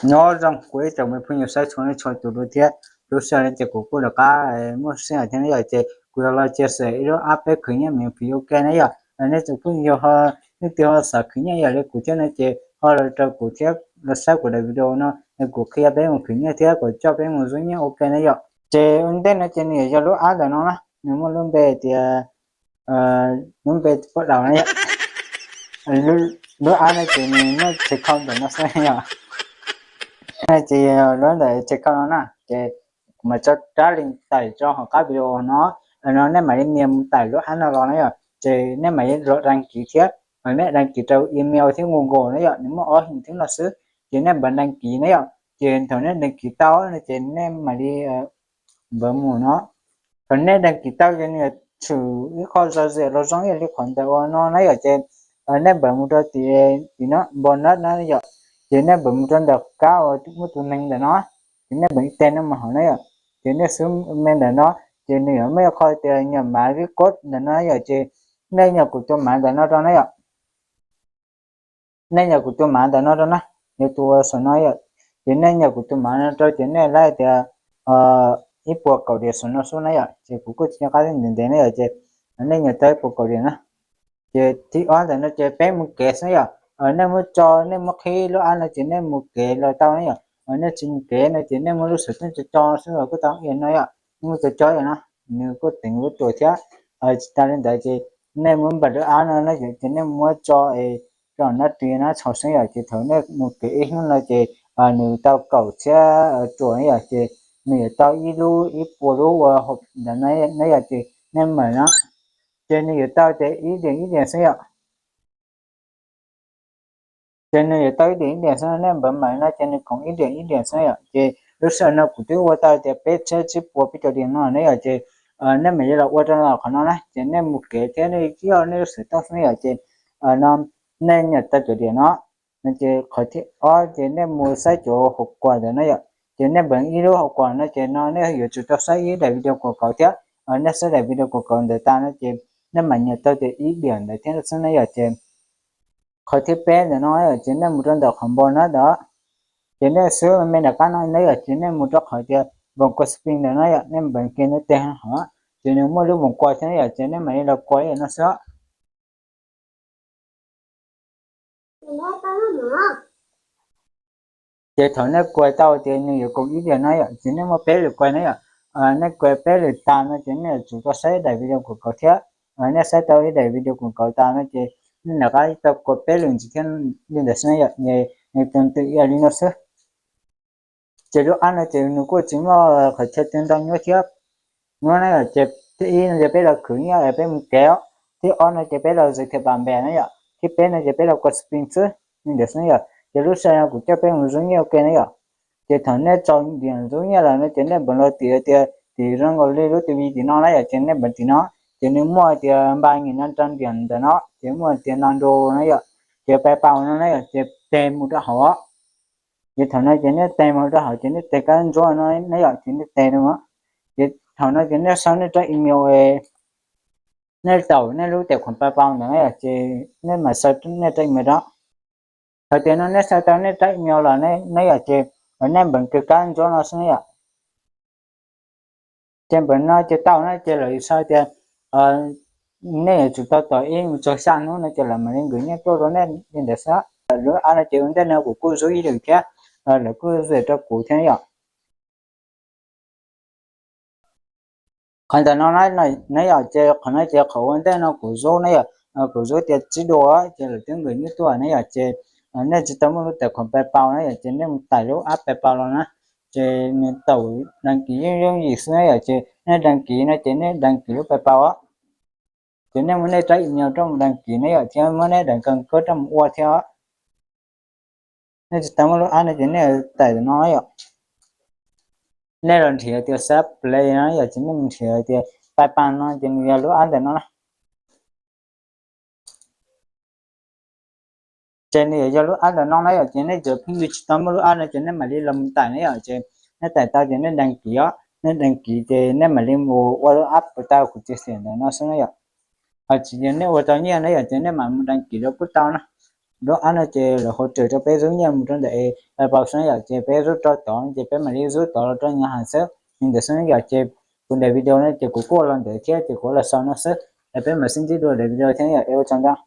Nyob zoo kuv ib tsoom me phooj ywg saib txhua leej txhua tus dua thiab. Lub sij hawm no ces kuv kuj rov qab muaj sij hawm thiab na yom, ces kuv yuav los cia xem ib lub app peb khwv nyiaj miv phim ua ke na yom. Nej tsoom phooj ywg ho leej twg ho xav khwv nyiaj ib yam li kuv thiab no ces ho los rau kuv thiab los saib kuv daim video no es kuv qhia peb mus khwv nyiaj thiab kuv coj peb mus zoo nyiaj ua ke na yom. Ces ua ntej no ces nws yog lub app ntawm no na, nws muaj lub npe tias, lub npe paj daus na yom. Lub app no ces nws muaj tsev khau ntawm no xwb yom. Ces lub ntawm tsev khau no na ces kuv mam tso rab link tải rau hauv qab video no. No nej mam li nias mus tải lub app no los na yom, ces nej mam li los đăng ký thiab. Nej đăng ký rau email thiab Google na yom, nws muaj ob hình thức no xwb. Ces nej npawv đăng ký na yom, ces thaum nej đăng ký tau no ces nej mam li npawv mus no. Thaum nej đăng ký tau ces nws yuav tshwm ib qho giao diện los zoo ib yam li qhov ntawm uas no na yom, ces nej npawv mus rau tim, tim no bonus na yom, ces nej npawv mus rau ntawm kab uas muaj tus neeg ntawm no, ces nej npawv ib teg no mus hauv na yom, ces nej xub me ntawm no, ces nws yuav muaj ib qho tias nhập mã QR code ntawm no yom, ces nej nhập kuv tus mã ntawm no rau na yom. Nej nhập kuv tus mã ntawm no rau na, yog tus uas saum no yom, ces nej nhập kuv tus mã no rau ces nej laib tias ib puas kaum diam saum no xwb na yom, ces kuv kuj tsis nco qab ntev ntev na yom, ces nej nhập tau ib puas kaum diam na. Ces thib ob ntawm no ces peb mus kev xwb yom. Nej muab tso, nej muab qhib lub app no ces nej mus kev los tau na yom. Nej tsis mus kev no ces nej muab lub xov tooj tso tso xwb los kuj tau ib yam no yom. Nej muab tso tso yom no, nws kuj teem lub tuam thiab. Tsis tas li ntawd ces nej muab npam lub app no na yom, ces nej muab tso es rau nab ris nab tshau xwb yom, ces thaum nej mus kev ib hnub no ces nws tau kaum txhiab ruas na yom, ces nws yuav tau ib lub ib puas lub ua hauv ntawd na yom, ces nej mam no, ces nws yuav tau tias ib diam ib diam xwb yom. Ces nws yuav tau ib diam ib diam xwb, nej npawv mam no ces nws koom ib diam ib diam xwb yom. Ces lub sij hawm no kuv twb ua tau tias peb txhiab tsib puas peb caug diam no na yom, ces nej mam li los ua rau qhov no na, ces nej mus kev thiab nej ib yam nej lub xov tooj xwb yom, ces no nej nhập tau cov diam no. No ces qhov thib ob ces nej mus saib cov hauv kuam ntawd na yom, ces nej npawv ib lub hauv kuam no ces no nej yuav tsum tau saib ib daim video quảng cáo thiab. Nej saib daim video quảng cáo ntawd tas no ces nej mam nhập tau tias ib diam ntawd thiab xwb na yom, ces qhov thib peb ntawm no ces nej mus rau ntawm qhov npau na ntawd, ces nej xub me nram qab no na yom, ces nej mus rau qhov tias vòng quay spin ntawm no yom, nej npawv kiag nej teg hov, ces nws muaj lub vòng quay thiab na yom, ces nej mam li los quay ib yam no xwb. Ces thaum nej quay tau ces nws yuav koom ib diam no yom, ces nej muaj peb lwm quay na yom. Nej quay peb lwm tas no ces nej yuav tsum tau saib daim video quảng cáo thiab. Nej saib tau ib daim video quảng cáo tas no ces nej nram qab tau quay peb lwm ntxiv thiab li ntawd xwb na yom, nws tus twm ib yam li no xwb. Ces lub app no ces nws kuj tsis muaj qhov chaw twg ntau nyuaj thiab. Nyuaj na yom, ces thib ib no ces peb los khwv nyiaj peb mus kev, thib ob no ces peb los giới thiệu bạn bè na yom, thib peb no ces peb los quay spin xwb, li ntawd xwb yom. Ces lub sij hawm no kuv coj peb mus zoo nyiaj ua ke na yom. Ces thaum nej tso diam zoo nyiaj lawm no ces nej npawv los tim tias tim zoo nkaus li lub TV tim no na yom, ces nej npawv tim no, ces nws muaj tias ba nghìn năm trăm diam ntawm no, ces muaj tias no đô na yom, ces PayPal no na yom, ces teg mus rau hauv. Ces thaum no ces nej teg mus rau hauv ces nej teg kab ntsuab no na yom, ces nej teg rau, ces thaum no ces nej sau nej rab email, nej taum nej lub tài khoản PayPal ntawd na yom, ces nej mam sau nej rab email rau. Thaum tias no nej sau tau nej rab email los na yom, ces nej npawv kiag kab ntsuab no xwb na yom. Ces npawv no ces tau na ces lawv sau tias nej yuav tsum tau tos ib mus txog xya hnub no ces lawv mam li nkws nyiaj tuaj rau nej li ntawd xwb. Lub app no ces ua ntej no kuv kuj zub ib lwm thiab, lawv kuj zub rau kuv thiab yom. Qhov ntawm no na yom, ces qhov no ces qhov ua ntej no kuv zub na yom, kuv zub tias tsib đô ces lawv twb nkws nyiaj tuaj na yom, ces nej tsis tau muaj lub tài khoản PayPal na yom, ces nej mus tải lub app PayPal los na, ces nws taum đăng ký yooj yooj yim xwb na yom, ces nej đăng ký no ces nej đăng ký lub PayPal, ces nej muab nej rab email rau mus đăng ký na yom, thiab muab nej điểm căn cước rau mus ua thiab. Nej tsis tau muaj lub app no ces nej tải no yom. Nej los nrhiav tias Sap Play no yom, ces nej mus nrhiav tias PayPal no ces nws yog lub app ntawm no na. Ces nws yuav yog lub app ntawm no na yom, ces nej cov phooj ywg tsis tau muaj lub app no ces nej mam li los mus tải na yom, ces nej tải tau ces nej đăng ký os, nej đăng ký ces nej mam li mus ua lub app ua tau kuv chia sẻ ntawm no xwb na yom. Ho tsis yog nej ua tau nyiaj na yom, ces nej mam mus đăng ký los kuj tau na. lub app no ces lawv hos tseem rau peb zub nyiaj mus rau ntawm Paypal xwb yom, ces peb zub rau tod ces peb mam li zub tod los rau nyaj has xwb. Li ntawd xwb yom, ces kuv daim video no ces kuv kuj los ntawd thiab ces kuv los xaus no xwb, es peb mam sib ntsib dua daim video thiab yom, es ua tsaug ntau.